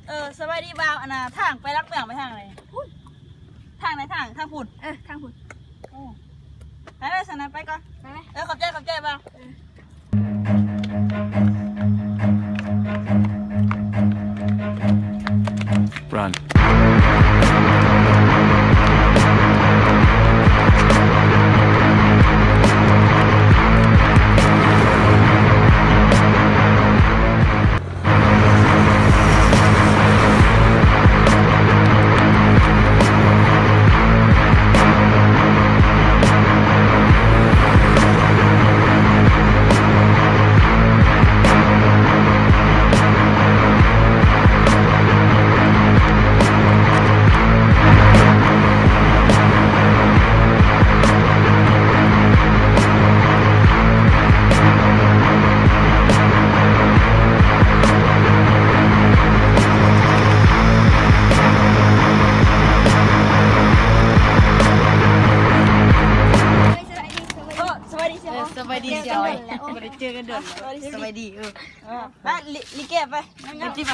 ເອີ ສະບາຍດີບ່າວ. ອັນນ່າ ທາງໄປຫຼັກເມືອງໄປທາງໃດ? ທາງໃດ? ທາງ ທາງພຸ້ນ. ເອີ ທາງພຸ້ນ. ໂອ້ ໄປໄປຊັ້ນນະ ໄປກ່ອນ. ໄປໄປ. ເອີ ຂອບໃຈ ຂອບໃຈບ່າວ. ເອີ Run. ໂອ້ ສະບາຍດີເຊຍ. ເອີ ສະບາຍດີເຊຍ. ບໍ່ໄດ້ເຈີກັນດົນ. ສະບາຍດີ. ເອີ ເອີ ໄປ ລິ ລິເກໄປ. ໄປຕິ ໄປ.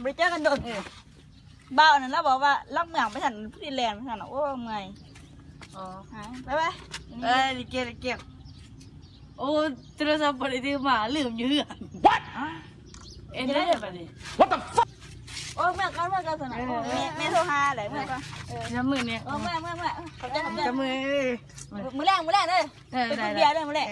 ບໍ່ໄດ້ເຈີກັນດົນ. ເອີ ບ່າວນັ້ນລາວບອກວ່າຫຼັກເມືອງໄປຊັ້ນ ຜູ້ທີ່ແລ່ນໄປຊັ້ນ. ໂອ້ ເມື່ອຍ. ອໍ ໄປໄປ. ເອີ ລິເກ ລິເກ. ໂອ້ ໂທລະສັບບໍ່ໄດ້ຖືມາ ລືມຢູ່ເຮືອນ. What? ເຮັດໄດ້ບັດນີ້. What the fuck? ໂອ້ ເມືອກ່ອນ ເມືອກ່ອນຊັ້ນນະ. ເອີ ໂອ້ ແມ່ ແມ່ໂທຫາແຫຼະ ເມືອກ່ອນ. ເອີ ຈັບມືແມ່. ໂອ້ ເມືອ ເມືອ ເມືອ. ຈັບມື. ມື້ແລງ ມື້ແລງເດີ. ເອີ ໄດ້ ໄດ້ ໄດ້ ມື້ແລງ.